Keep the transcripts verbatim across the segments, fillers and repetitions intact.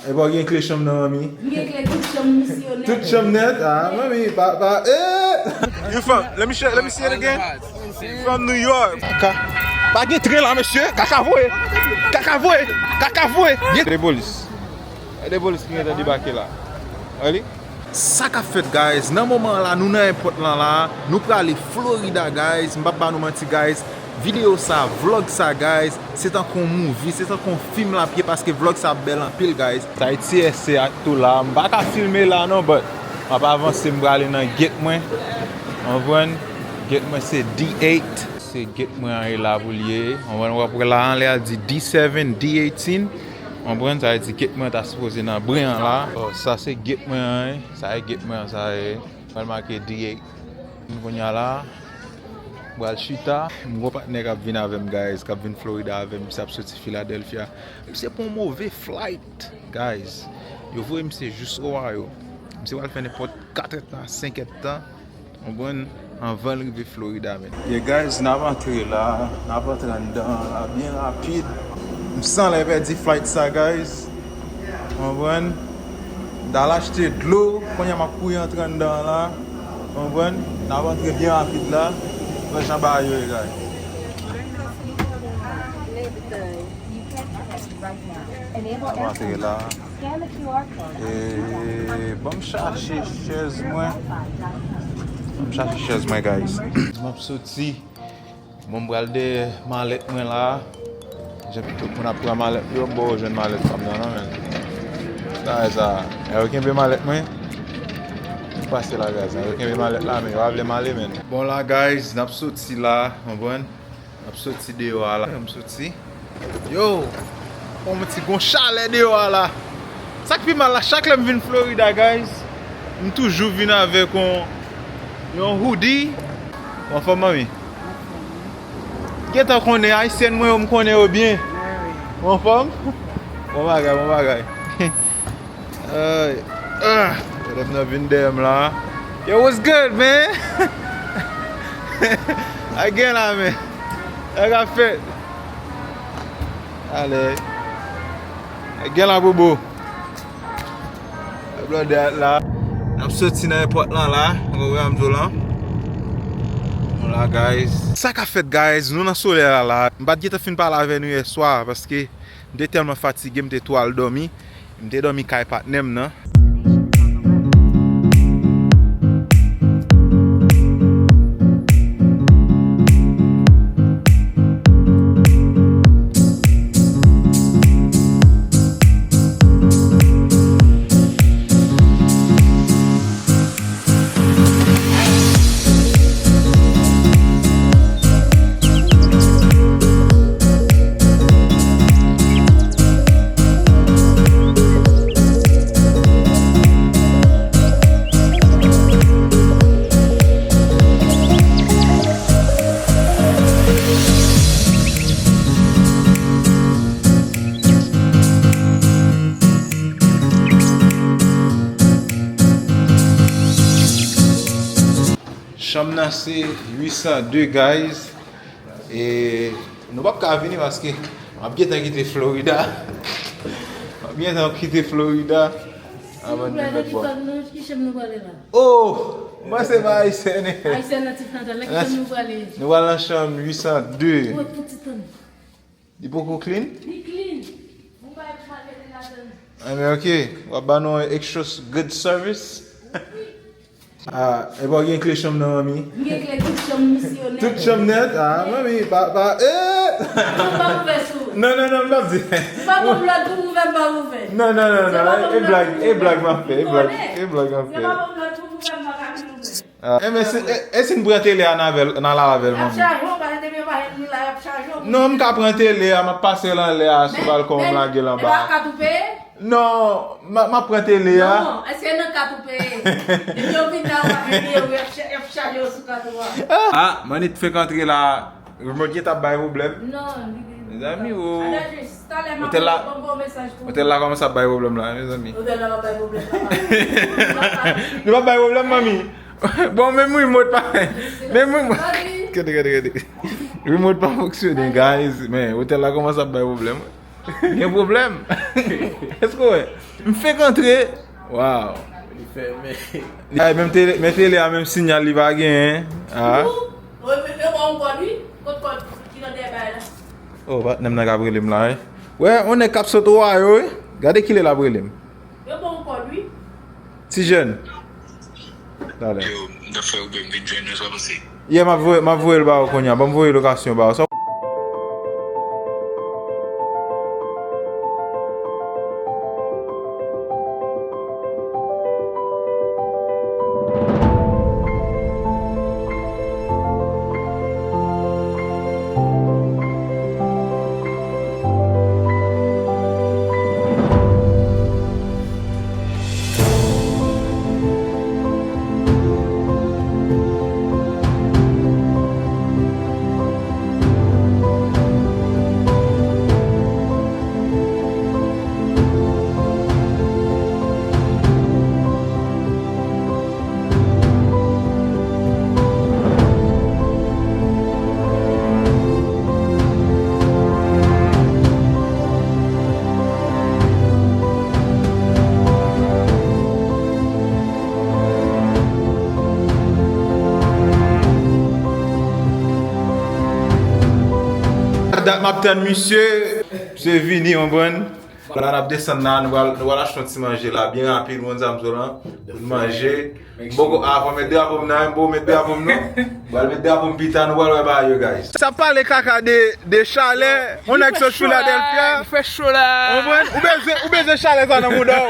Epa w gen kle chanm nan, manmi? M gen kle tout chanm, misyonè. Tout chanm nèt? Ah, manmi, pa, pa, eh! You from, let me share, let me see it again. From New York. Kaka. Pa gen tren la, mesye. Kaka voye. Kaka voye. Kaka voye. Gen de polis. De polis ki gentan debake la. Really? Sa k ap fèt, guys? Nan moman an la, nou nan èpòt lan la. Nou prale Florida, guys. M p ap ba nou manti, guys. Videyo sa, vlog sa, guys, se tankou yon movie, se tankou yon fim l ap ye, paske vlog sa ap bèl anpil, guys. Sa e T S C ak tou la. M pa ka filme la non, but m ap avanse, m prale nan gate mwen. Konprann? Gate mwen se D eight. Se gate mwen an e la pou l ye. Konprann? W ap wè la an lè a di D seven, D eighteen. Konprann? Sa vle di gate mwen ta sipoze nan bren an la. Oh, sa se gate mwen an, sa e gate mwen an, sa e. Pral make D eight. Kounye a la, m pral chita. M gon patnè k ap vin avè m, guys, k ap vin Florida avè m. Misye ap soti Philadelphia. Misye pran yon move flight, guys. Yo voye misye jis Ohio. Misye pral fè nenpòt kat èdtan a senk èdtan, konprann, anvan l rive Florida, men. Yeah, guys, n ap antre la. N ap antre anndan la byen rapid. M sanlè pèdi flight sa, guys. Konprann? M t al achte dlo, kounye a m ap kouri antre anndan an la. Konprann? N ap antre byen rapid la. Wè jan bagay yo ye, guys. N ap antre la. E, ban m chache chèz mwen. Ban m chache chèz mwen, guys. M ap soti. Bon, m pral dèyè malèt mwen la. Jan tout moun ap pran malèt yo, m poko jwenn malèt pa m nan, non, men. Sa, sa. Yo kenbe malèt mwen. M pase la, guys. Yo kenbe malèt la, men yo pa vle m ale, men. Bon, la, guys, n ap soti la, konprann? N ap soti deyò a la. M soti. Yo! Kòman ti gon chalè deyò a la. Sa k pi mal la, chak lè m vin Florida, guys, m toujou vin avèk yon, yon hoodie. Ou anfòm, manmi? Gentan konnen, ayisyèn mwen yo, m konnen yo byen. Ou anfòm? Bon bagay, bon bagay. Ay, ah, madam nan vin dèyè m la. Yo, what's good, man? A gen la, men. Sa k ap fèt? Ale. A gen la, bobo. Blòdè la. N ap soti nan èpòt lan la. Ou wè m di w lan. Nou la, guys. Sa k ap fèt, guys? Nou nan solèy la la. M pa t gentan fin pale avè nou yè swa, paske m te tèlman fatige, m te tou al dòmi. M te dòmi kay patnè m nan. Chanm nan se uit san de, guys. E nou p ap ka vini paske m ap gentan kite Florida. M ap gentan kite Florida. Silvouplè, nan ki zòn nou, ki chanm nou prale la? Oh! Mwen se pa ayisyèn. Ayisyèn nan ti tantan, nan ki chanm nou prale? Nou pral nan chanm uit san de. Ou wè pou ti tann. Li poko clean? Li clean. Ou pa, ou pa mete ladan. Enben, ok. W ap ba nou extra good service. Ah, epa w gen kle chanm nan, manmi? M gen kle tout chanm, misyonè. Tout chanm nèt? Ah, manmi, pa, pa, eh! Ou pa ouvè sou. Non, non, non, m p ap di. Ou pa ban m lòd pou m ouvè, m pa ouvè. Non, non, non, non, e blag, e blag m ap fè, e blag, e blag m ap fè. Ou pa ban m lòd pou m ouvè, m pa ka vin ouvè. Ah, enben, si, e, e si n pran tele a nan avè l, nan la avè l, manmi? Y ap chaje w, paske depi yo pa jwenn li la, y ap chaje w. Non, m ka pran tele a, m ap pase l anlè a, sou balkon, m lage l anba. Men, men, e pa kat ou peye? Non, m a, m ap pran tele a. Non, èske nan kat ou peye? Depi yo vin la, yo pa peye, y ap cha-, y ap chaje yo sou kat ou a. Ah, Manit fenk antre la. Remote gen t ap bay pwoblèm. Non, li gen. Mezanmi, o. Otèl la, otèl la kòmanse ap bay pwoblèm la, mezanmi. Otèl la p ap bay pwoblèm, papa. Li p ap bay pwoblèm, manmi. Bon, menm remote pa, menm remote. Gade, gade, gade. Remote pa fonksyone, guys. Men, otèl la kòmanse ap bay pwoblèm. Gen pwoblèm. Èske w wè? M fenk antre. Waw. Li fèmen. Ay, menm tele, men tele a, menm sinyal li pa genyen. Ah. Yo ba yon kòd, wi. Kot kòd ki nan dèyè bagay la? Oh, patnè m nan k ap rele m la, wi. Wè, yon nèg k ap sot Ohio, wi. Gade kilè l ap rele m. Yo ba yon kòd, wi. Ti jèn. Talè. Yo, m t ap fè Uber, m vin jwenn nou, sa w panse? Yeah, m ap voye, m ap voye l ba ou kounye a. Ban m voye lokasyon ba ou. Sa Dat m ap tann misye, misye vini, w konprann? La n ap desann la, nou pral, nou pral achte yon ti manje la, byen rapid, ou konn sa m di w lan, pou n manje. M poko, a, fò m met drapo m nan, m poko met drapo m non. M pral met drapo m pita, nou pral wè bagay yo, guys. Sa pale kaka de, de chalè, yon nèg sot Philadelphia. Fè cho la. Ou konprann? Ou bezwen, ou bezwen chalè sa nan mouda w.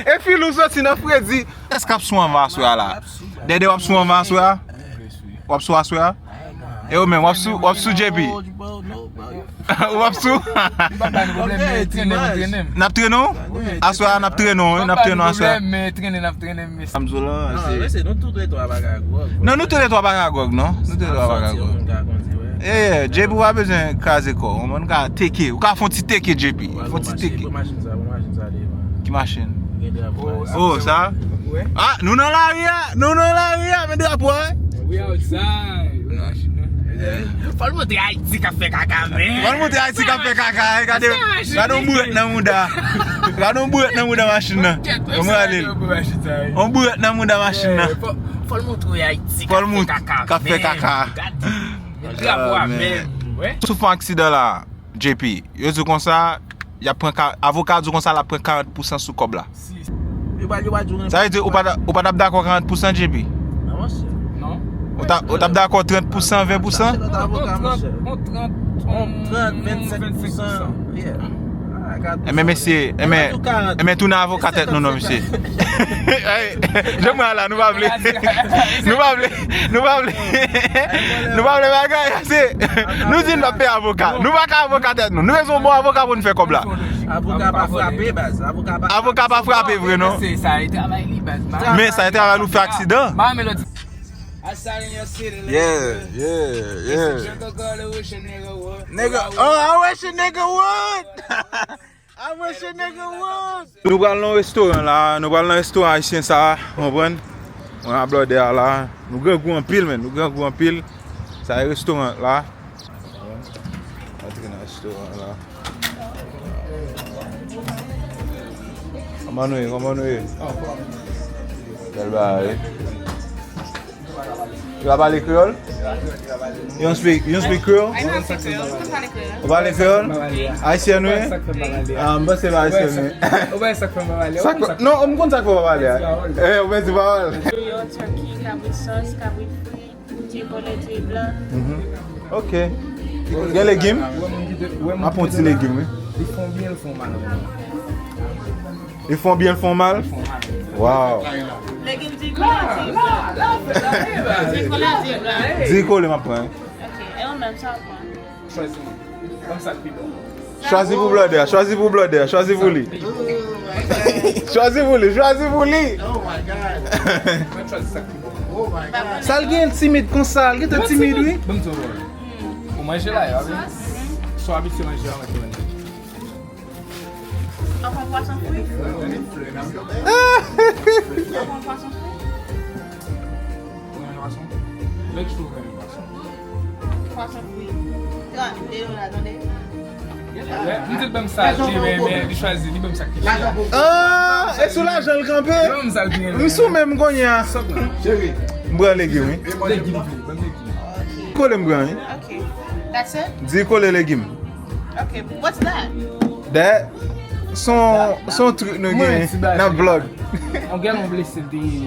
E fil ou soti nan fredi. Èske ap sou anvan aswè a la? Dèdè w ap sou anvan aswè a? W ap sou aswè a? E ou menm, w ap sou, w ap sou J P? W ap sou? M pa ba nou pwoblèm, men trennen, nou trennen. N ap trennen w? Aswè a, n ap trennen w, wi, n ap trennen w aswè a. M pa ba nou pwoblèm, men trennen, n ap trennen, mesye. Sa m di w lan, se... Non, mesye, nou toulètwa pa ka gwòg. Non, nou toulètwa pa ka gwòg, non. Nou toulètwa pa ka gwòg. Eh, J P, ou pa bezwen kraze kò w, ou ka teke, ou ka fè yon ti teke, J P. Fè yon ti teke. Pran machin sa, pran machin sa devan. Ki machin? Gen drapo a. Oh, sa? Ah, nou nan lari a, nou nan lari a, men drapo a. We outside. Fò l montre Ayiti k ap fè kaka, men. Fò l montre Ayiti k ap fè kaka, eh, gade, gade yon bourèt nan mouda. Gade yon bourèt nan mouda machin nan. Yon bourèt nan mouda machin nan. Fò l montre Ayiti k ap fè kaka, k ap fè kaka. Gade. Drapo a menm. Sou fè yon aksidan la. J P, yo di w konsa, y ap pran ka-, avoka di w konsa l ap pran karant pousan sou kòb la. Yo pa, yo pa di w... Sa vle di ou pa t, ou pa t ap dakò karant pousan, J P? Non, monchè. Non. Ou t ap, ou t ap dakò trant pousan, ven pousan? Chache lòt avoka, monchè. On trant, on trant, vennsenk pousan. Yeah. Enben, mesye, enben, enben, tounen avoka tèt nou non, mesye. Ey, jan mwen la, nou pa vle. Nou pa vle. Nou pa vle. Nou pa vle bagay, se, nou di n p ap peye avoka. Nou pa ka avoka tèt nou. Nou bezwen yon bon avoka pou n fè kòb la. Avoka pa frape, baz. Avoka pa... Avoka pa frape vre, non. Men sa e travay li, baz. Men sa e travay li, ou fè aksidan. Yeah, yeah, yeah. Nigga, oh, I wish a nigga would. I wish a nigga would. Nou pral nan restoran la, nou pral nan restoran ayisyen sa, konprann? Mwen a blòdè a la, nou grangou anpil, men, nou grangou anpil. Sa e restoran la. Antre nan restoran la. Kòman nou ye, kòman nou ye? Bèl bagay. Ou pa pale kreyòl? You don't speak, you don't speak Creole? I don't speak Creole. Ou pale kreyòl? Ou pale kreyòl? Ayisyen ou ye? Ah, m panse pa ayisyen ou ye. Ou wè sa k fè m pa pale? Sa k fè, non, m konn sa k fè w pa pale a. Eh, ou pèdi pawòl. Yo, turkey, kabrit sòs, kabrit fri, diri vòlè, diri blan. Mhm. Ok. Gen legim? M ap pran ti legim, wi. Li fon byen, li fon mal. Li fon byen, li fon mal? Wow. Legim di kola, di kola. Di kola, di kola. Di kola, m ap pran. Ok, e ou menm, sa w ap pran? Chwazi. Ban m sa k pi bon. Chwazi pou blòdè, chwazi pou blòdè, chwazi pou li. Chwazi pou li, chwazi pou li. Mwen chwazi sa k pi bon. Sa l gen timid konsa, l gentan timid, wi. Ban m di w, ou manje la, ya, wi. Sa w abitye manje la, mwen te manje. Ou pran pwason fri? Ou pran pwason fri? Ou renmen pwason? Make sure ou renmen pwason. Pwason fri. Trant de dola, tande? M di l ban m sa l pi renmen, li chwazi, li ban m sa k pi chè. Ah, e sou lajan l kanpe? Li ban m sa l pi renmen. M sou menm kounye a. M pran legim, wi. Legim, ban m legim. Kole m pran, wi. Okay. That's it? Di kole legim. Okay, what's that? That? Son, son trik nou gen nan vlog. On gèl on blese de.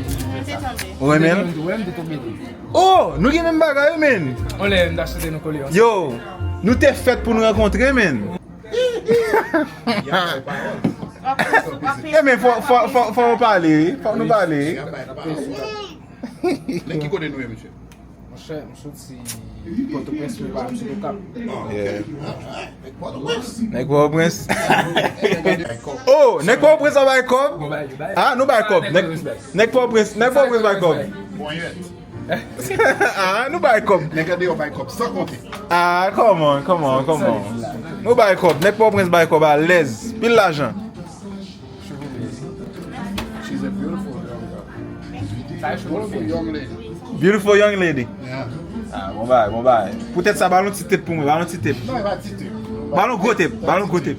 Ou renmen l? Ou renmen l? Oh, nou gen menm bagay, men. On lè m ta swete nou kole ansanm. Yo, nou te fèt pou nou rankontre, men. E men, fò, fò, fò, fò nou pale, wi. Fò nou pale, wi. Nèg ki kote nou ye, mesye? Monchè, m soti Pòtoprens, men pa m sot Okap. Yeah. Nèg Pòtoprens. Oh, nèg Pòtoprens ap bay kòb? Ah, nou bay kòb. Nèg, nèg Pòtoprens, nèg Pòtoprens bay kòb. Ah, nou bay kòb. Nèg andeyò bay kòb san konte. Ah, come on, come on, come on. Nou bay kòb. Nèg Pòtoprens bay kòb alèz. Pil lajan. She's a beautiful young girl. Beautiful young lady. Beautiful young lady. Yeah. Ah, bon bagay, bon bagay. Poutèt sa, ba l yon ti tep pou mwen, ba l yon ti tep. Non, e pa ti tep. Ba l yon gwo tep, ba l yon gwo tep.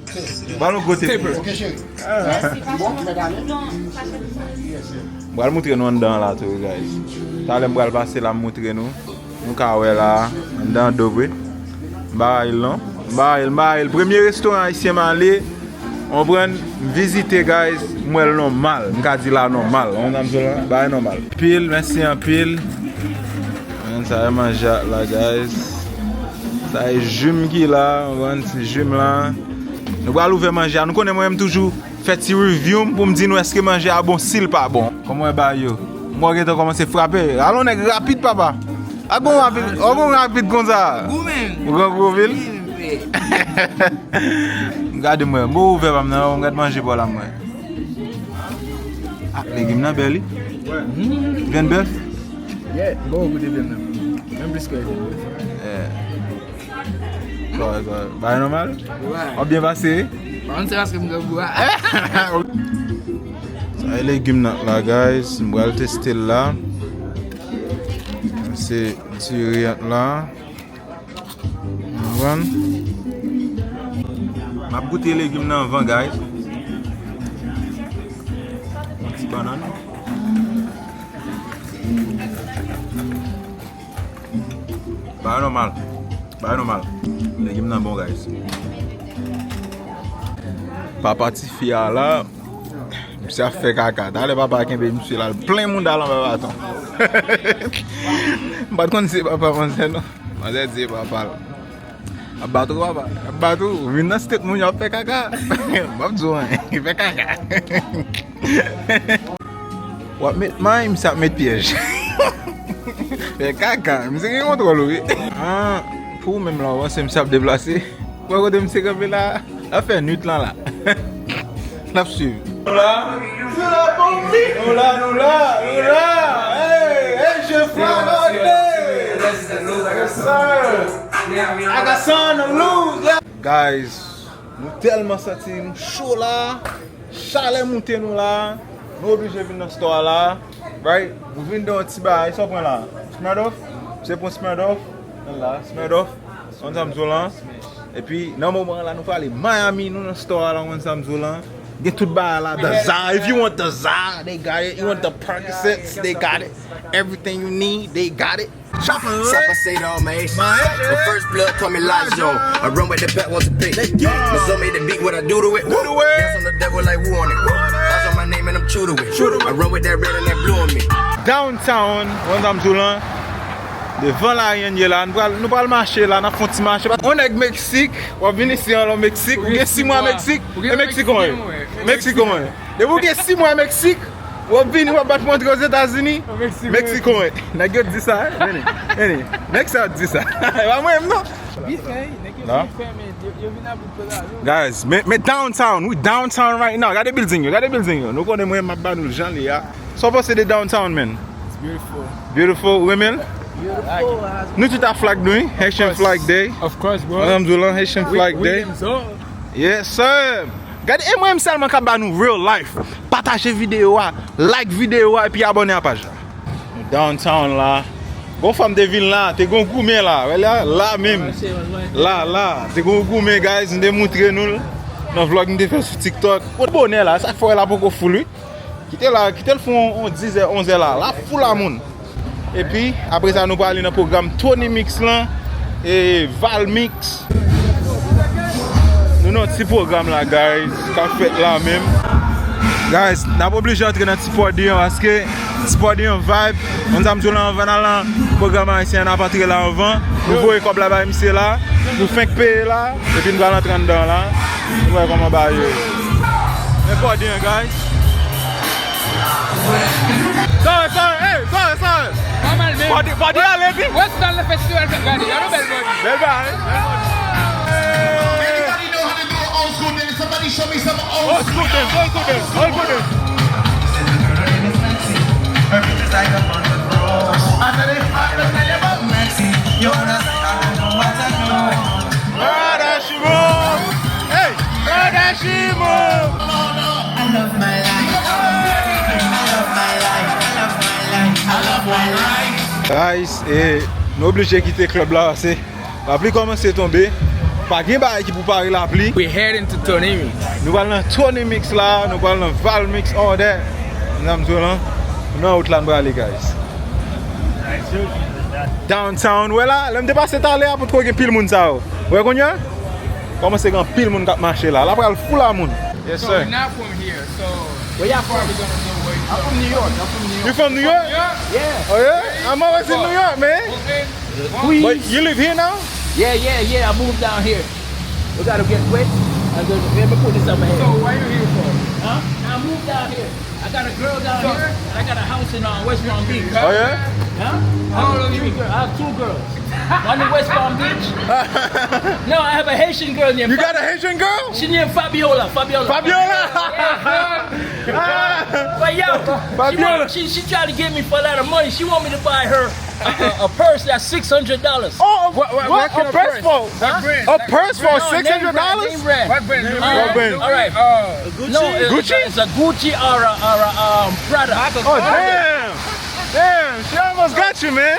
Ba l yon gwo tep. Ok, cheri. Ah. Bon, mèt ale. M pral moutre nou anndan an la tou, guys. Talè m pral pase la, m moutre nou. Nou ka wè la, anndan an do vre. M pa rayi l non. M pa rayi l, m pa rayi l. Premye restoran ayisyen m ale, w konprann, m vizite, guys, m wè l nòmal. M ka di la nòmal. Ou konprann sa m di w la? Bagay nòmal. Anpil, mèsi anpil. Sa e manje a la, guys. Sa e ji m ki la, w konprann, ti ji m la. Nou pral ouvè manje a. Nou konnen mwen menm toujou fè ti review m pou m di nou èske manje a bon, si l pa bon. Kòman w wè bagay yo? M wè w gentan kòmanse frape. Alon nèg rapid, papa. A gon rapid, a gon rapid konsa. Gou menm. Ou pran gwo vil? Gade mwen, m ouvè pa m nan, m gad manje pa w la mwen. Ah, legim nan bèl wi. Vyann bèf? Yeah, bon goute vyann nan. Menm plis ke vyann bèf. Yeah. Kò, kò. Bagay nòmal? Wi. W ap byen pase? Bon, se paske m gen gou a. Sa e legim nan la, guys. M pral teste l la. Se diri an la. Konprann? M ap goute legim nan anvan, guys. Yon ti bannann. Bagay nòmal. Bagay nòmal. Legim nan bon, guys. Papa tifi a la, misye ap fè kaka. Talè papa a kenbe misye la, l plen mouda l anba baton. M pa t konn se papa manzè non. Manzè di se papa l. Ap bat ou, papa. Ap bat ou. Vin nan state moun yo ap fè kaka. M ap di w anyen. Fè kaka. W ap met may, misye ap met pyèj. Fè kaka. Misye gen kontwòl ou wi. Ah, pou ou menm la, w panse misye ap deplase? Ou wè kote misye kanpe la? L ap fè nwit lan la. L ap swiv. Nou la. Nou la, nou la, nou la. Hey, hey, je frappe. Yes, sir. I got something to lose. Guys, nou tèlman santi nou cho la. Chalè moute nou la. Nou oblije vin nan store la. Right? Nou vin de yon ti bagay. Sa w pran la? Smirnoff? Se pran Smirnoff? Nan la, Smirnoff. Konn sa m di w lan. Epi, nan moman la, nou prale Miami, nou nan store la, konn sa m di w lan. Gen tout bagay la, the Zara. If you want the Zara, they got it. You want the Percocets, they got it. Everything you need, they got it. Chopper. Chopper say to all my aces. My aces. The first blood call me Lajo. I run with the back ones to pick. Let's get it. Mazo made the beat, what I do to it. Do to it. Dance on the devil like who on it. Who on it? Eyes on my name and I'm true to it. True to it. I run with that red and that blue on me. Downtown, konn sa m di w lan. Devan la N Y A la, nou pral, nou pral mache la, n ap fè yon ti mache. Yon nèg Meksik, w ap vin isi an lò Meksik, ou gen sis mwa Meksik, e Meksik konn. Meksik konn. Depi w gen sis mwa Meksik, w ap vini, w ap bat pou antre Ozetazini. Meksik konn. Nèg yo di sa, eh? Vini, vini. Nèg sa yo di sa. E pa mwen menm non. Bifè, nèg yo bifè, men yo, yo vin abri kote a. Guys, men, men downtown, we downtown right now. Gade building yo, gade building yo. Nou konnen mwen, m ap ba nou jan li a. Sa w panse de downtown, man? It's beautiful. Beautiful, ou renmen l? Beautiful. Nou tout a flag nou, wi. Haitian Flag Day. Of course, bro. Mwen, m di w lan, Haitian Flag Day. Yes, sir. Gade, e mwen menm sèlman k ap ba nou real life. Pataje videyo a, like videyo a, epi abòne a paj la. Nou downtown la. Gon fanm te vin la, te gon goumen la, wè la, la menm. La, la, te gon goumen, guys, m te moutre nou l nan vlog m te fè sou TikTok. Bonè la, sa k fè wè la poko full, wi. Kite la, kite l fè yon, yon dizè, onzè la. La full a moun. Epi, apre sa, nou prale nan pwogram Tony Mix lan, e Val Mix. Nou nan ti pwogram la, guys, k ap fèt la menm. Guys, n ap oblije antre nan ti pòdi an, paske ti pòdi an vibe. Moun sa m di w lan anvan n al nan pwogram ayisyen an, n ap antre la anvan. Nou voye kòb la bay misye la. Nou fenk peye la. Epi n pral antre anndan la. Nou wè kòman bagay yo ye. Men pòdi an, guys. Sorry, sorry, hey, sorry, sorry. Pòdi, pòdi ale epi. Wè si nan le festival fè gade, gade bèl bòdi. Bèl bagay. Anybody know how to do an old school dance? Somebody show me some old school dance. Old school dance, old school dance. Brother Shimo! Hey! Brother Shimo! Guys, eh, nou oblije kite klèb la, se lapli kòmanse tonbe. Pa gen bagay ki pou pare lapli. We heading to Tony Mix. Nou pral nan Tony Mix la, nou pral nan Val Mix all that. Nan m di w lan, nou nan wout la n prale, guys. Downtown, wè la, lè m te pase talè a, potko gen pil moun sa yo. Wè kounye a? Kòmanse gen pil moun k ap mache la. La pral full a moun. Yes, sir. So we're not from here, so where y'all from? Probably gonna know where you from. I'm from New York. I'm from New York. You from New York? Yeah. Oh, yeah? I'm always in New York, man. Okay. Queens. But you live here now? Yeah, yeah, yeah. I moved down here. We gotta get wet. And then, let me put this on my head. So where you here for? Huh? I moved down here. I got a girl down here, and I got a house in uh, West Palm Beach. Oh, yeah? Huh? How old are you? Three girl. I have two girls. One in West Palm Beach. No, I have a Haitian girl named. You got a Haitian girl? She named Fabiola. Fabiola. Fabiola? But yo, she, Fabiola. Want, she, she tried to get me for a lot of money. She want me to buy her a, a, a purse that's six hundred dollars. Oh, what, what, what kind of purse? What purse for? Huh? A purse for six hundred dollars? Name brand. What brand? Name brand. What brand? All right. Uh, Gucci? No, it's, Gucci? It's a, it's a Gucci or a, or a um, Prada. Oh, damn. Damn, she almost got you, man.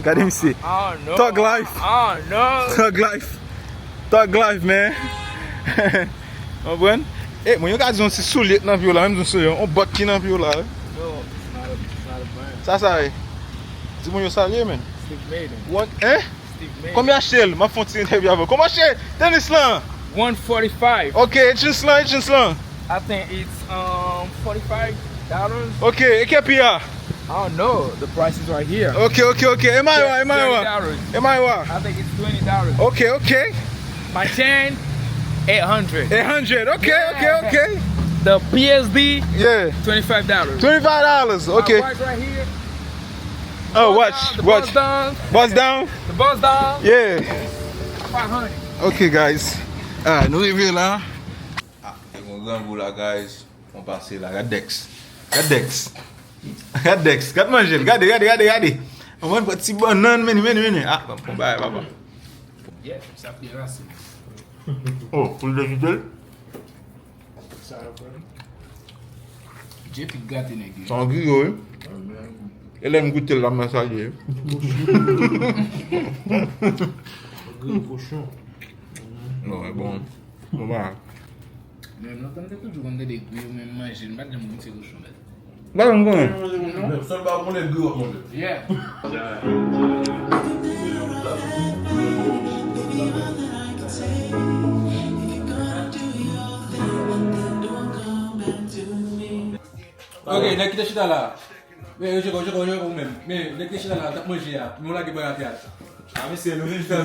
Gade misye. Oh, no. Thug life. Oh, no. Thug life. Thug life, man. Konprann? Eh, mwen yo ka di yon ti soulye nan pye w la, menm yon soulye, yon bòt ki nan pye w la, wi. No, it's not a, it's not a brand. Sa, sa, wi. Di moun yo salye, man. Steve Madden. What? Hein? Steve Madden. Konbyen achte l? M ap fè yon ti entèvyou avè w. Kòman achte tenis lan? One forty-five. Ok, e jeans lan, e jeans lan? I think it's um forty-five dollars. Ok, e ke pri a? I don't know. The price is right here. Ok, ok, ok. E mayo a, e mayo a? Thirty dollars. E mayo a? I think it's twenty dollars. Ok, ok. My chain, eight hundred. Eight hundred. Ok, ok, ok. The P S D, yeah, twenty-five dollars. Twenty-five dollars. Ok. My watch right here. Oh, watch, watch. Bust down. Bust down. The bust down. Yeah. Five hundred. Ok, guys. Ah, nou rive la. Ah, gen yon grangou la, guys. Fon pase la. Gad Dex. Gad Dex. Gad Dex. Gad manje l. Gade, gade, gade, gade. Mwen pran ti bannann, meni, meni, meni. Ah, bon, bon bagay, papa. Yeah, sa pi rase. Oh, pou l dekite l? Sa yo fè. J P gate nèg yo. Sa yon griyo, wi. E lè m goute l la, m nan salye. Griyo kochon. Non, e bon. Bon, ba. Men lontan m te toujou konn tande griyo, men m manje, m pa t janm goute kochon, men. Ba, m konnen. Sèl pa konnen griyo manje. Yeah. Ok, nèg ki te chita la. Men, yo, jeko, jeko, jeko, ou menm. Men, nèg ki te chita la, t ap manje a. Men, ou lage bò atè a. A, mesye, nou vin fè,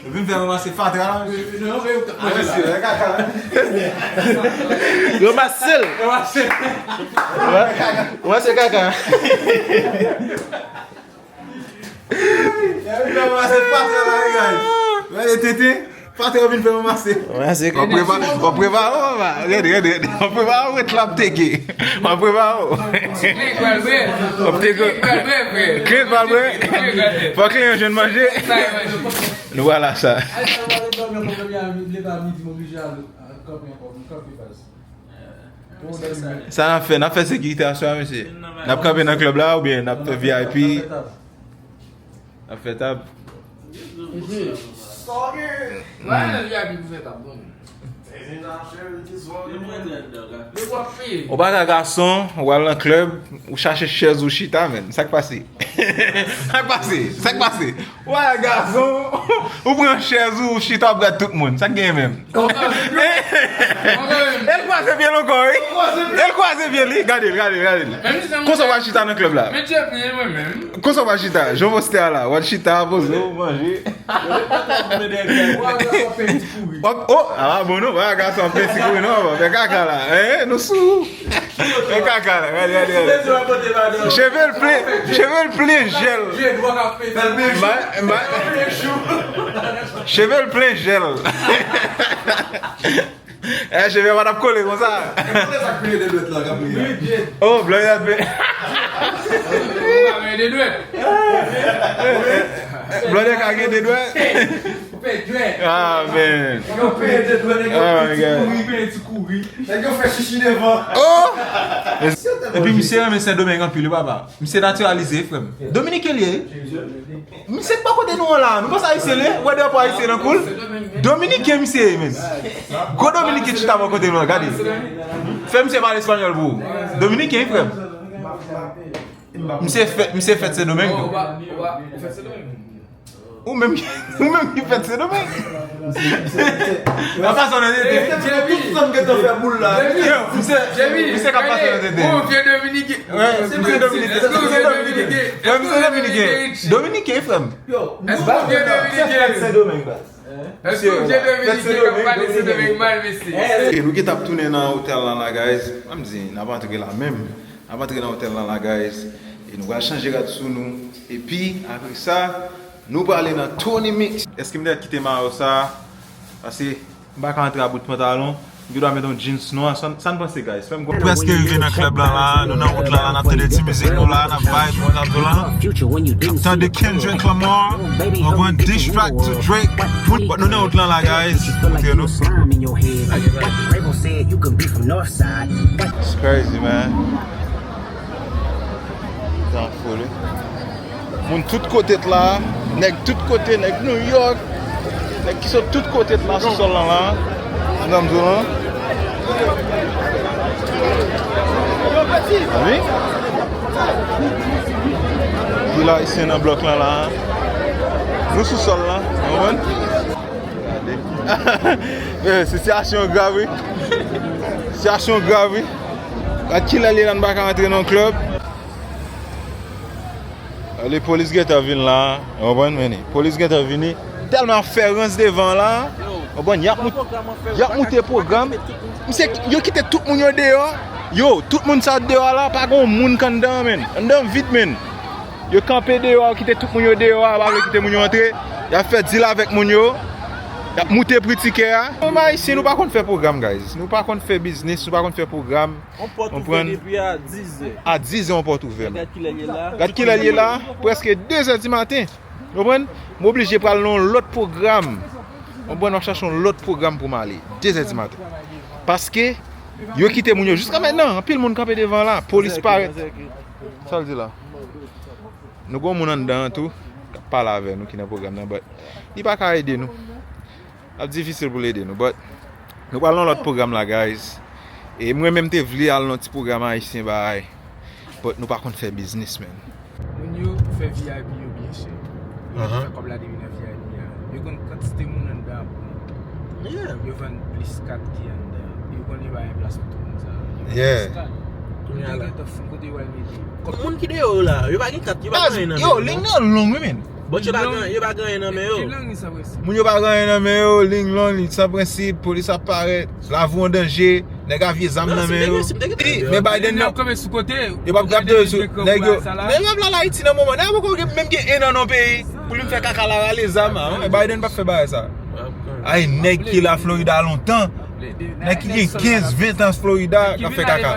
nou vin fè ranmase fatra la, mesye. Non, men, ou t ap manje la. A, mesye, e kaka. Ranmase l. Ranmase l. Ranmase kaka. Yo vin fè ranmase fatra la, guys. Gade tete. Patwon vin fè ranmase. W ap prepare w, papa. Gade, gade, gade. W ap prepare w, ret la ap teke. W ap prepare w. W ap teke. Kle pral bre. Fò kle yo jwenn manje. Nou wala sa. Sa n ap fè, n ap fè sekirite aswè a, mesye? N ap kanpe nan klèb la oubyen n ap fè V I P? N ap fè tab. Mwen menm yabi pou fè tab bon. Ou pa ka gason, ou al nan klèb, ou chache chèz ou chita, menn. Sa k pase? Sa k pase? Sa k pase? Ou pa ka gason, ou pran chèz ou, ou chita, ou ap gad tout moun. Sa k genyen menm? E l kwaze pye l ankò, wi. E l kwaze pye li. Gade l, gade l, gade l. Konsa w al chita nan klèb la. Konsa w al chita. Jan w poste a la. W al chita, poze w, manje. Oh, ah, bon, non, pa gason ap penti kouri, non, fè kaka la. Eh, nou sou. Fè kaka la, gade, gade, gade. Cheve l plen, cheve l plen jèl. Cheve l plen jèl. Eh, cheve pa t ap kole konsa. Kote sa k pile de dwèt la, k ap pile? Oh, blòdè ap pile. Ou pa gen de dwèt. Blòdè ka gen de dwèt. Ou pè dwèt. Ah, man. Yo peye de dwèt, nèg yo peye ti kouri, peye ti kouri. Nèg yo fè chichi devan. Oh! Epi misye renmen Sendomeng anpil, wi, papa. Misye natiralize, frè m. Dominiken li ye. Misye pa kote nou an la. Nou panse ayisyen li ye? Ou wè drapo ayisyen nan kou l? Dominiken misye ye, menn. Gwo Dominiken chita bò kote nou an, gade. Fè misye pale espanyòl pou ou. Dominiken, wi, frè m. Misye fèt, misye fèt Sendomeng tou. Ou menm, ou menm ki fèt Sendomeng. An pasan nan tete. Tout sa m gentan fè boul la. Yo, misye, misye k ap pase nan tete. Ou vye Dominiken. Wè, misye Dominiken. Wè, misye Dominiken. Dominiken, frè m. Yo, misye fèt Sendomeng, baz. Èske w vye Dominiken k ap pale Sendomeng mal, mesye? E nou gentan ap tounen nan otèl la, la, guys. M di, n ap antre la menm. N ap antre nan otèl la, la, guys. E nou pral chanje rad sou nou. Epi, apre sa, nou prale nan Tony Mix. Èske m dèyè kite mayo sa? Paske m pa ka antre a bout pantalon. M gen dwa met yon jeans nwa. Sa, sa n panse, guys? Fè m konn. Prèske rive nan klèb la, la. Nou nan wout la, la. N ap tande ti mizik nou la. N ap vibe, nou nan wout la. N ap tande Kendrick Lamar. Ou konprann? Diss track to Drake. But nou nan wout la, la, guys. Montre nou. It's crazy, man. Tan fou, wi. Moun tout kote t la, nèg tout kote, nèg New York, nèg ki sot tout kote t la sou sòl lan la. Nan zòn lan. Wi. Pil ayisyen nan blòk lan la. Nou sou sòl lan, w konprann? Gade. Eh, sitiyasyon grav, wi. Sitiyasyon grav, wi. Gad kilè l ye la, n pa ka antre nan klèb. Ale, polis gentan vin la, w konprann, men polis gentan vini. Tèlman ap fè rans devan la, w konprann, y ap mout-, y ap moute pwogram. Misye, yo kite tout moun yo deyò. Yo, tout moun sa deyò la, pa gen yon moun k anndan, men. Anndan vid, men. Yo kanpe deyò, kite tout moun yo deyò a, pa vle kite moun yo antre. Y ap fè deal avèk moun yo. Y ap moute pri tikè a. Nou ayisyen, nou pa konn fè pwogram, guys. Nou pa konn fè biznis, nou pa konn fè pwogram. On pòt ouvè depi a dizè. A dizè, on pòt ouvè. Gad kilè l ye la. Gad kilè l ye la, prèske dezè di maten. Ou konprann? M oblije pral nan yon lòt pwogram. Ou konprann? M ap chache yon lòt pwogram pou m ale. Dezè di maten. Paske yo kite moun yo jiska mentnan. Anpil moun kanpe devan la. Polis parèt. Sa l di la? Nou gon moun anndan an tou k ap pale avè nou ki nan pwogram nan, but li pa ka ede nou. L ap difisil pou l ede nou, but nou pral nan lòt pwogram la, guys. E mwen menm te vle al nan ti pwogram ayisyen bagay, but nou pa konn fè biznis, man. Moun yo fè V I P yo byen chè. Yo fè kòb la depi nan V I P a. Yo konn kantite moun anndan ap pran. Yo vann plis kat ki anndan. Yo konn li pa gen plas pou tout moun sa. Yo vann plis kat. Kounye a la. Kote yo al mete yo? Moun ki deyò yo la, yo pa gen kat, yo pa gen anyen nan men yo. Yo, liy nan long, wi, men. Bon, yo pa gen, yo pa gen anyen nan men yo. Moun yo pa gen anyen nan men yo, liy long, liy san prensip, polis ap parèt, lavi w an danje, nèg a vye zam nan men yo. Men Biden nan, yo p ap, y ap de sou nèg yo. Men yo p ap la Ayiti nan moman, nèg yo poko menm gen en an nan peyi pou li fè kaka la rale zam. Biden p ap fè bagay sa. Ay, nèg ki la Florida lontan, nèg ki gen kenz, ven tan Florida k ap fè kaka.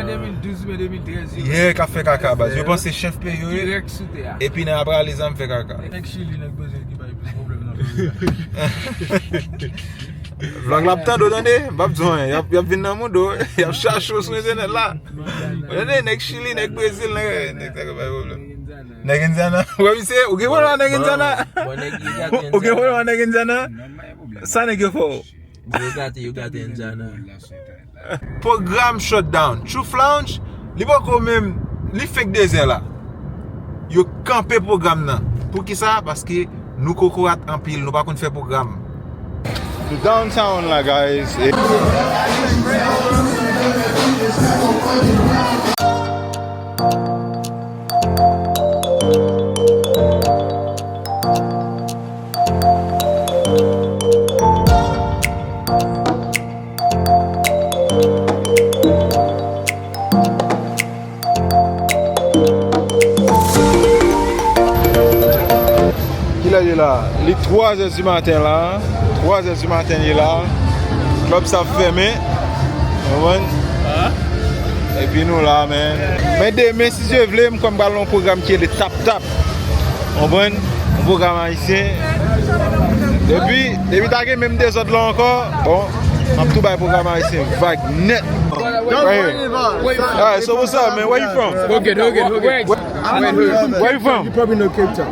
Yeah, k ap fè kaka, baz. Yo panse chèf peyi yo ye. Epi nèg ap rale zam fè kaka. Nèg Chili, nèg Brezil ki bay plis pwoblèm nan peyi a. Vlòg la ap tande w, tande. M p ap di w anyen. Y ap, y ap vin nan mouda w. Y ap chache w sou entènèt la. Tande, nèg Chili, nèg Brezil, nèg, nèg sa k ap bay pwoblèm. Nèg Indiana. Wè misye, ou gen pwoblèm ak nèg Indiana? Bon, bon, nèg yo gate Indiana. Ou gen pwoblèm ak nèg Indiana? Sa nèg yo fè w? Yo gate, yo gate Indiana. Pwogram shutdown. Truth Lounge, li poko menm, li fenk de zè la. Yo kanpe pwogram nan. Poukisa? Paske nou kokorat anpil, nou pa konn fè pwogram. Nou downtown la, guys. E Kilè li la? Li twa zè di maten la. Twa zè di maten li la. Club sa ap fèmen. Ou konprann? Epi nou la, men. Men demen, si Dye vle, m kwè m pral nan yon pwogram ki rele Tap Tap. Ou konprann? Yon pwogram ayisyen. Depi, depi ta gen menm dezòd la ankò, bon, m ap tou bay pwogram ayisyen vag nèt. Don't worry about it. Alright, so what's up, man? Where you from? We're good, we're good, we're good. Where, where you from? You probably know Cape Town.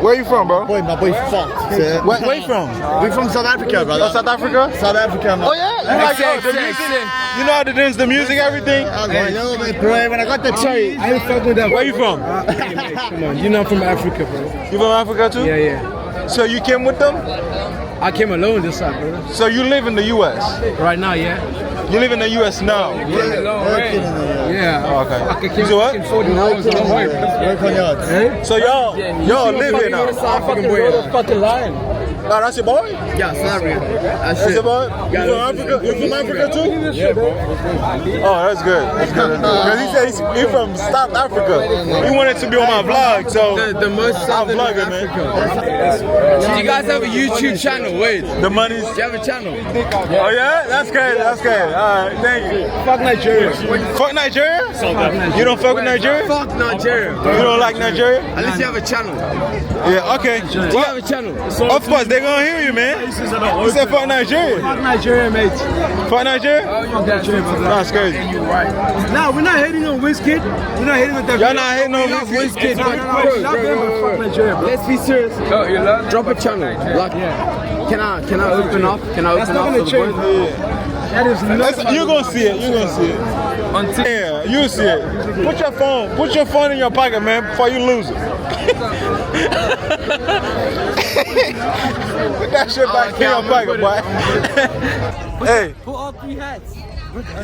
Where you from, bro? Boy, my boy fucked. Where, where you from? We from South Africa, brother. Oh, South Africa? South Africa, man. Oh, yeah? You like, yo, the music? You know how to dance, the music, everything? I know, man, bro. When I got the cheese. I ain't fuck with that. Where you from? Come on, you know I'm from Africa, bro. You from Africa too? Yeah, yeah. So you came with them? I came alone this time, bro. So you live in the U S? Right now, yeah. You live in the U S now? Yeah. Yeah. Oh, okay. You say what? Work on yards. So y'all, y'all live here now? Fucking boy. Nah, that's your boy? Yeah, sorry. That's your boy? You from Africa? You from Africa too? Yeah, bro. Oh, that's good. That's good. Because he said he's, he from South Africa. He wanted to be on my vlog, so the, the most I'm vlogging, man. Do you guys have a YouTube channel? Wait. The money's. You have a channel? Oh yeah, that's good. That's good. All right, thank you. Fuck Nigeria. Fuck Nigeria? You don't fuck with Nigeria? Fuck Nigeria. You don't like Nigeria? At least you have a channel. Yeah, okay. Do you have a channel? Of course, they gonna hear you, man. You said fuck Nigeria. Fuck Nigeria, mate. Fuck Nigeria? Fuck Nigeria, bro. That's crazy. Nah, we're not hating on Wizkid. We're not hating on that. Y'all not hating on Wizkid? Not them, but fuck Nigeria, bro. Let's be serious. Drop a channel. Like, can I, can I open up? Can I open up for the boys? That is not. You gonna see it. You gonna see it. Until yeah, you see it. Put your phone. Put your phone in your pocket, man, before you lose it. Put that shit back in your pocket, boy. Hey. Put all three hats.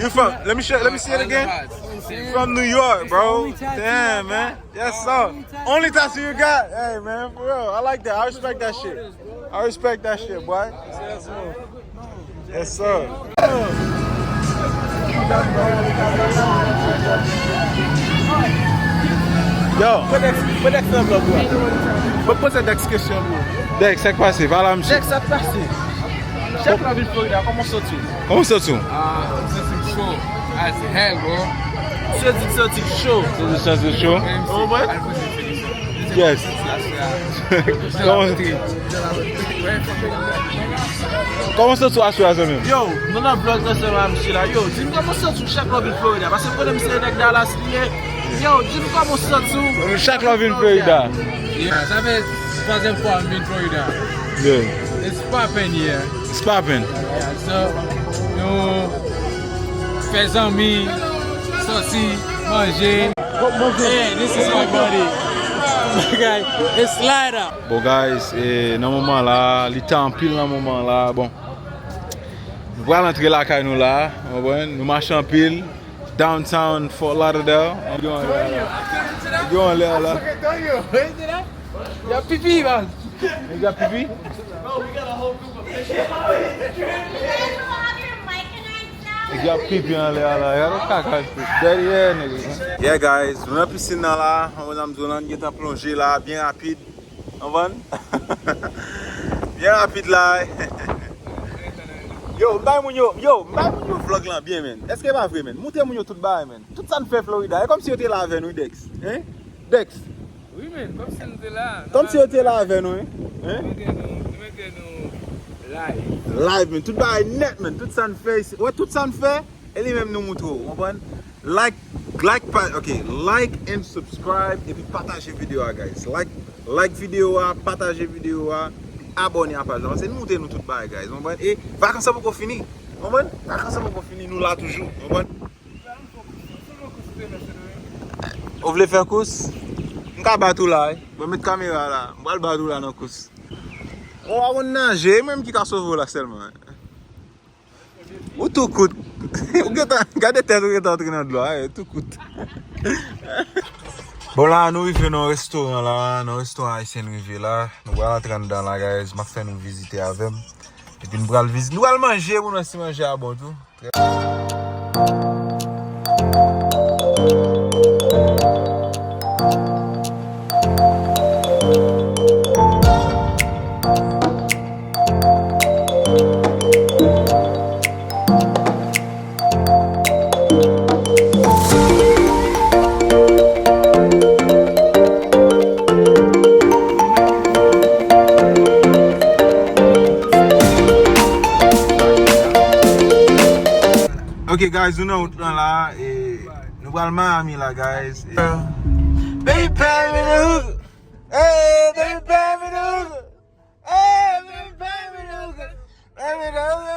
You from? Let me show. Let me see it again. From New York, bro. Damn, man. Yes, sir. Only tattoo you got? Hey, man, for real. I like that. I respect that shit. I respect that shit, boy. Yes, sir. Yo. Put Dex, put Dex nan vlog la. Mwen poze Dex kesyon, bro. Dex, sa k pase? Pale a misye. Dex, sa k pase? Chak lè w vin Florida, kòman w santi w? Kòman w santi w? Ah, m santi m cho as hell, bro. Santi, santi cho. Santi, santi cho. Ou konprann? Yes. Kòman, kòman w santi w aswè a, zanmi m? Yo, nou nan vlog ansanm a misye la. Yo, di m kòman w santi w chak lè w vin Florida. Paske m konnen misye nèg Dallas li ye. Yo, di m kòman w santi w. Chak lè w vin Florida. Yeah, sa fè twazyèm fwa m vin Florida. Yeah. It's poppin' here. It's poppin'. Yeah, so, nou fè zanmi, sòti, manje. Hey, this is my buddy. My guy, it's Slider. Bon, guys, eh, nan moman la, li ta anpil nan moman la. Bon, nou pral antre lakay nou la, w konprann? Nou mache anpil. Downtown Fort Lauderdale. Yo, anlè la. Yo, anlè la. Yo, pipi, man. Nèg ap pipi? Nèg ap pipi anlè a la. Gade kaka dèyè nèg. Yeah, guys, nou nan pisin nan la. An mwen zanmi Zolan gentan plonje la, byen rapid. Konprann? Byen rapid la. Yo, m bay moun yo, yo, m bay moun yo vlog lan byen, men. Èske pa vre, men? Montre moun yo tout bagay, men. Tout sa n fè Florida. E kòmsi yo te la avè nou, Dex. Hein? Dex. Wi, men, kòmsi nou te la. Kòmsi yo te la avè nou, hein? Hein? Nou mete nou, nou mete nou live. Live, men. Tout bagay nèt, men. Tout sa n fè isi. Wè, tout sa n fè, e li menm nou moutre w, konprann? Like, like, pa, ok, like and subscribe, epi pataje videyo a, guys. Like, like videyo a, pataje videyo a, epi abòne a paj la. Paske nou montre nou tout bagay, guys. Ou konprann? E vakans lan poko fini. Ou konprann? Vakans lan poko fini, nou la toujou. Ou konprann? Ou vle fè kous? M ka bat ou la, wi. Mwen met kamera la. M pral bat ou la nan kous. Ou pa konn naje, e mwen menm ki ka sove w la sèlman. Ou tou kout. Ou gentan, gade tèt ou gentan antre nan dlo a, wi, tou kout. Bon, la, nou rive nan restoran la, nan restoran ayisyen n rive la. Nou pral antre anndan la, guys. M ap fè nou vizite avè m. Epi nou pral vizite, nou pral manje pou nou wè si manje a bon tou. Ok, guys, nou nan wout lan la, e nou pral Miami la, guys. E, baby, pay me the hook. Hey, baby, pay me the hook. Hey, baby, pay me the hook. Pay me the hook.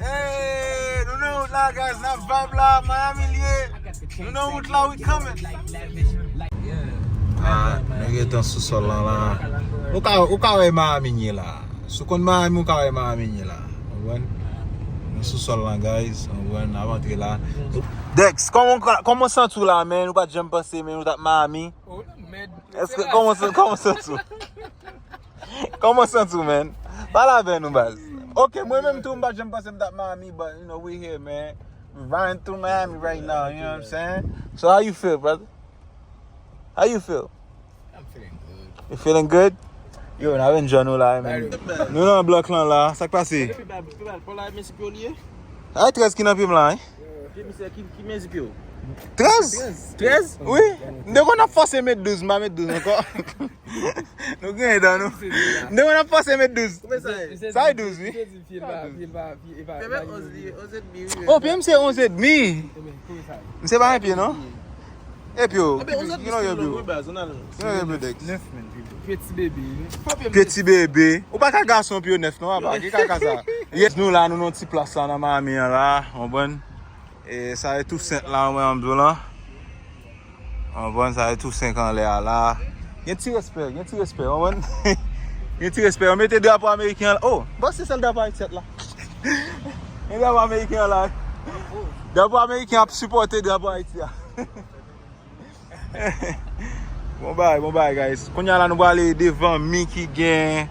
Hey, nou nan wout la, guys, n ap vibe la, Miami l ye. Nou nan wout la, we coming. Ah, nou gentan sou sòl lan la. Ou ka, ou ka wè Miami n ye la. Si w konn Miami, ou ka wè Miami n ye la. Ou konprann? Nou sou sòl lan, guys. Ou konprann? N ap antre la. Dex, kòman, kòman w santi w la, man? Ou pa t janm panse, man, ou t ap Miami? Èske, kòman w san-, kòman w santi w? Kòman w santi w, man? Pale avè nou, baz. Ok, mwen menm tou, m pa t janm panse m t ap Miami, but, you know, we here, man. We riding through Miami right now, you know what I'm saying? So how you feel, brother? How you feel? I'm feeling good. You feeling good? Yo, n ap enjoy nou la, man. Nou nan blòk lan la, sa k pase? Ay, trèz ki nan pye m la, hein? Ki misye, ki, ki mezi pye w? Trèz? Trèz? Wi. M te konn ap fòse met douz, m pa met douz ankò. Nou gen dan nou. M te konn ap fòse met douz. Sa e douz, wi. Pye m se onz edmi, wi. Oh, pye m se onz edmi. M se pa yon pye, non? E pye w? Ki, ki, ki longè pye w? Ki longè pye w, Dex? Pye ti bebe, wi. Pye ti bebe. Ou pa ka gason pye w nèf, non, papa. Ki kaka sa? Yes, nou la, nou nan ti plas la, nan Miami an la. Konprann? E sa e Toussaint la, mwen, an bzou lan. Konprann, sa e Toussaint k anlè a la. Gen ti respè, gen ti respè, konprann? Gen ti respè. Yo mete drapo ameriken an la. Oh, m panse sèl drapo Ayiti la. Gen drapo ameriken an la. Drapo ameriken ap sipòte drapo Ayiti a. Bon bagay, bon bagay, guys. Kounye a la, nou prale devan mi ki gen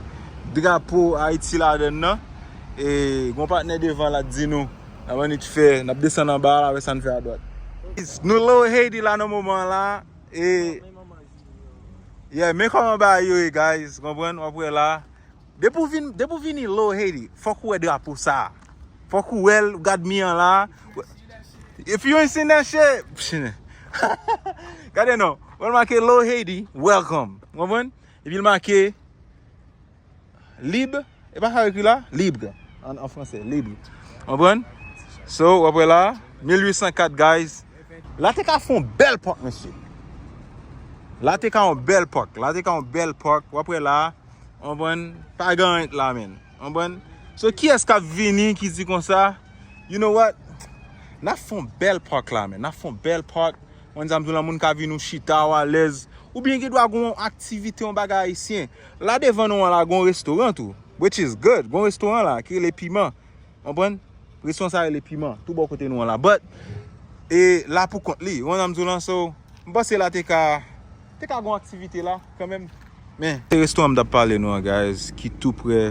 drapo Ayiti ladann nan. E gon patnè devan la di nou, n ap annik fè, n ap desann anba la, wè sa n fè adwat. Nou Little Haiti la nan moman la. E, yeah, men kòman bagay yo ye, guys. Konprann? W ap wè la. Depi w vin, depi w vini Little Haiti, fòk ou wè drapo sa. Fòk ou wè l, ou gad mi an la. If you ain't seen that shit, gade non. Wè l make Little Haiti, welcome. Konprann? Epi l make libre. E pa sa yo ekri la? Libre. An, an franse, libre. Konprann? So, w ap wè la, mil uit san kat, guys. La te ka fè yon bèl park, mesye. La te ka yon bèl park. La te ka yon bèl park. W ap wè la. Konprann? Pa gen anyen la, menm. Konprann? So, kiyès k ap vini ki di konsa, "You know what? N ap fè yon bèl park la, menm. N ap fè yon bèl park." Mwen di sa m di w lan, moun ka vin ou chita, ou alèz. Oubyen gen dwa gen yon aktivite, yon bagay ayisyen. La devan nou an la, gen yon restoran tou. Which is good. Gen yon restoran la ki rele Piman. Konprann? Restoran sa rele Piman, tou bò kote nou an la. But, e la pou kont li. Ou konn sa m di w lan, so, m panse la te ka, te ka gon aktivite la, kanmenm. Men, se restoran m t ap pale nou an, guys, ki tou prè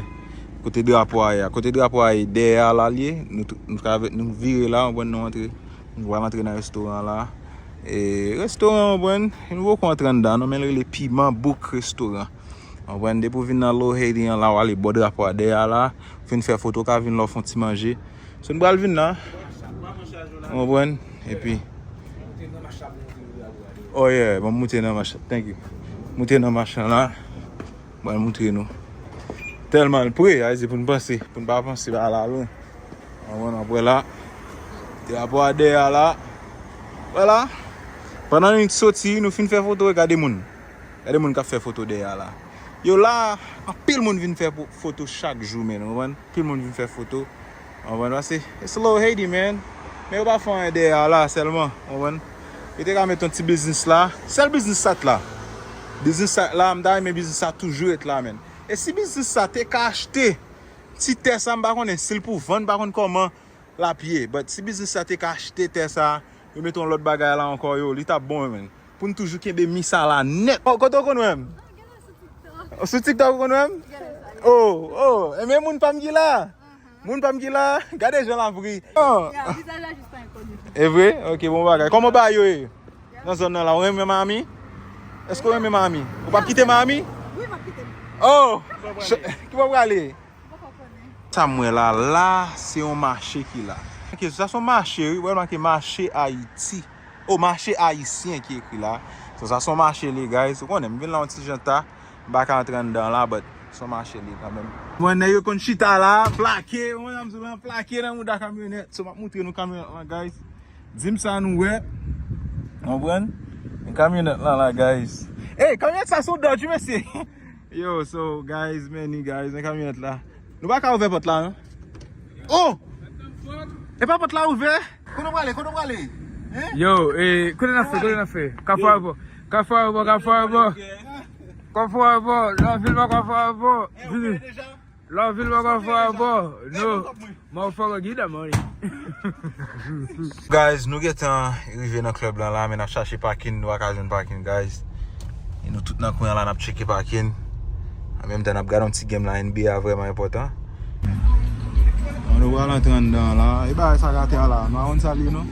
kote drapo a ye a. Kote drapo a ye dèyè a la l ye, nou, nou travè-, nou vire la, ou konprann, nou antre, nou pral antre nan restoran la. E restoran, ou konprann, nou poko antre anndan, non, men l rele Piman Bouk Restoran. Ou konprann, depi w vin nan Little Haiti an la, w ale bò drapo a dèyè a la, w fin fè foto, w ka vin la, w fè yon ti manje. So, nou pral vin la. Ou konprann? Epi, oh yeah, ban m moute nan machan. Thank you. Moute nan machan la. Ban m moutre nou. Tèlman l pre, a di pou n panse, pou n pa panse pa la lwen. Ou konprann, w ap wè la. Drapo a dèyè a la. Vwala. Pandan nou soti, nou fin fè foto, gade moun. Gade moun k ap fè foto dèyè a la. Yo la, anpil moun vin fè po- foto chak jou, men, ou konprann? Anpil moun vin fè foto. Ou konprann? Paske, it's a little Haiti, man. Men yo pa fè anyen dèyè a la sèlman, ou konprann? Yo te ka met yon ti biznis la. Sèl biznis sa t la. Biznis sa t la, m ta renmen biznis sa toujou ret la, men. E si biznis sa te ka achte ti tè sa, m pa konnen si l pou vann, m pa konn kòman l ap ye. But si biznis sa te ka achte tè sa, yo mete yon lòt bagay la ankò, yo, li t ap bon, men. Pou n toujou kenbe mi sa la nèt. Oh, kote w konn wè m? Sou TikTok ou konn wè m? Oh, oh, e men moun pa m ki la. Moun pa m ki la. Gade jan l ap ri. Oh. E vre? Ok, bon bagay. Kòman bagay yo ye? Nan zòn nan la, ou renmen Miami? Èske ou renmen Miami? Ou p ap kite Miami? Oh, ki bò w prale? Sa m wè la, la, se yon mache ki la. Ok, sa se yon mache, wi. Wè, make mache Ayiti. Oh, mache ayisyen ki ekri la. So, sa se yon mache li, guys. Ou konnen, m vin la yon ti jan ta. M pa ka antre anndan la, but se yon mache li kanmenm. Mwen, nèg yo konn chita la, plake, mwen, m sou plake nan mouda kamyonèt. So, m ap moutre nou kamyonèt lan, guys. Di m sa nou wè. Konprann? Kamyonèt lan la, guys. Ey, kamyonèt sa se yon Dodge, wi, mesye. Yo, so, guys, many, guys, nan kamyonèt la. Nou pa ka ouvè pòt la, non? Oh! E pa pòt la ouvè? Kote w prale? Kote w prale? Hein? Yo, eh, kote n ap fè? Kote n ap fè? Kafou Aéroport. Kafou Aéroport, Kafou Aéroport. Kafou Aéroport, la vil pa Kafou Aéroport. Vini. Love you, motherfucker, bro. No, motherfucker, give that money. Guys, nou gentan rive nan club lan la, men n ap chache parking, nou pa ka jwenn parking, guys. E nou tout nan kwen an la, n ap tcheke parking. An menm tan, n ap gade yon ti game la, N B A vrèman enpòtan. Bon, nou pral antre anndan la. E bagay sa k atè a la, nou pa konn sa l ye, non?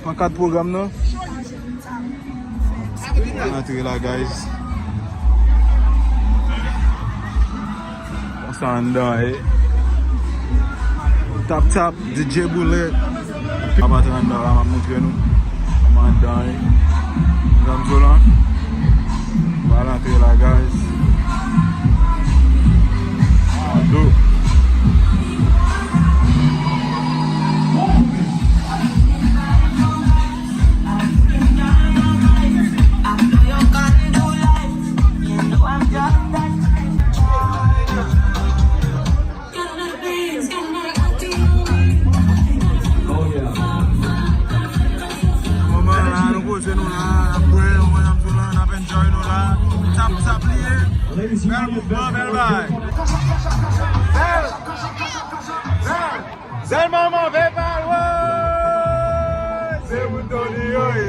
Pankat pwogram nan. Antre la, guys. Konsa anndan, eh. Tap tap, D J Boulet. Ap antre anndan la, m ap montre nou. Kòman anndan, eh. Zam zo lan. Pral antre la, guys. Ado. Moman la, nou poze nou la, n ap bwè, yon moun ap tou la, n ap enjoy nou la. Tap tap li ye. Bèl mouvman, bèl bagay. Bèl. Bèl. Sèl manman Veval, woy! Se pou Tony yo ye.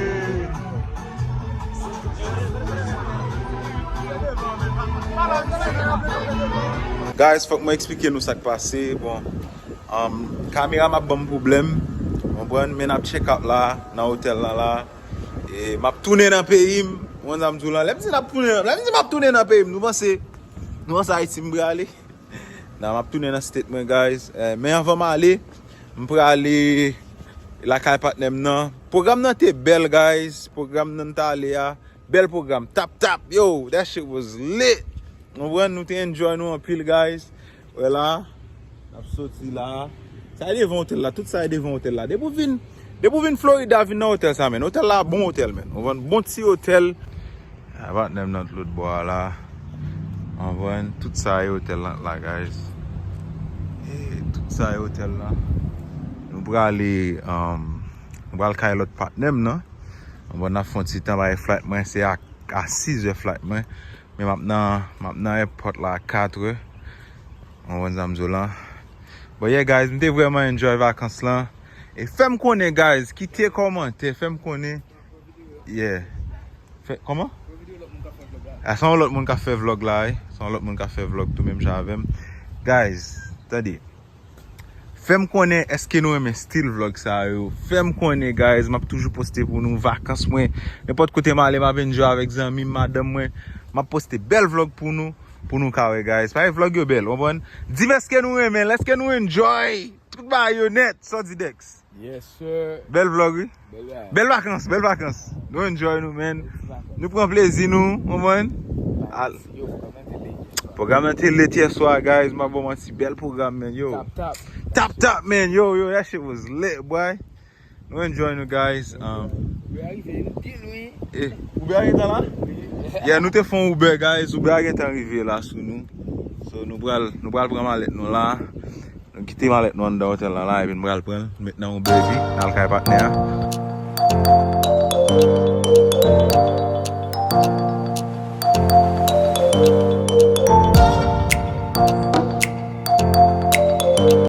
Guys, fòk mwen eksplike nou sa k pase. Bon, um, kamera m ap ban m pwoblèm. Konprann? Men n ap check out la, nan otèl la la. E m ap tounen nan peyi m. Ou konn sa m di w lan? Lè m di n ap tounen, lè m di m ap tounen nan peyi m, nou panse, nou panse Ayiti m prale? Nan, m ap tounen nan state mwen, guys. Eh, men anvan m ale, m prale lakay patnè m nan. Pwogram nan te bèl, guys. Pwogram nan m t ale a, bèl pwogram. Tap tap, yo, that shit was lit. Konprann? Nou te enjoy nou anpil, guys. Wè la, n ap soti la. Sa e devan otèl la, tout sa e devan otèl la. Depi w vin, depi w vin Florida, vin nan otèl sa, men. Otèl la bon otèl, men. Ou konprann? Bon ti otèl. A, patnè m nan t lòt bò a la. Konprann? Tout sa e otèl la, la, guys. E, tout sa e otèl la. Nou prale, um, nou pral kay lòt patnè m nan. Konprann? N ap fè yon ti tan, paske flight mwen se a, a sizè flight mwen. Men m ap nan, m ap nan airport la a katrè. Konprann sa m di w lan? But yeah, guys, m te vrèman enjoy vakans lan. E fè m konnen, guys, kite kòmantè, fè m konnen. Yeah. Fè, kòman? A, se yon lòt moun k ap fè vlòg la, wi. Se yon lòt moun k ap fè vlòg tou menm jan avè m. Guys, tande. Fè m konnen èske nou renmen stil vlòg sa yo. Fè m konnen, guys. M ap toujou poste pou nou vakans mwen. Nenpòt kote m ale, m ap enjoy avèk zanmi m, madanm mwen. M ap poste bèl vlòg pou nou, pou nou ka wè, guys. Paske vlòg yo bèl, w konprann? Di m èske nou renmen l, èske nou enjoy? Tout bagay yo nèt, sa w di, Dex? Yes, sir. Bèl vlòg, wi. Bèl bagay. Bèl vakans, bèl vakans. Nou enjoy nou, man. Bèl vakans. Nou pran plezi nou, w konprann? Al. Yo, pwogram nan te lit yè swa. Pwogram nan te lit yè swa, guys. M pa ba w manti, bèl pwogram, man, yo. Tap tap. Tap tap, man, yo, yo, that shit was lit, boy. Nou enjoy nou, guys. Um, Uber a rive, nou pi lwen. Eh, Uber a gentan la? Yeah, nou te fè yon Uber, guys. Uber a gentan rive la sou nou. So, nou pral, nou pral pran malèt nou la. Nou kite malèt nou anndan otèl la la, epi nou pral pran l, met nan yon Uber, epi n al kay patnè a.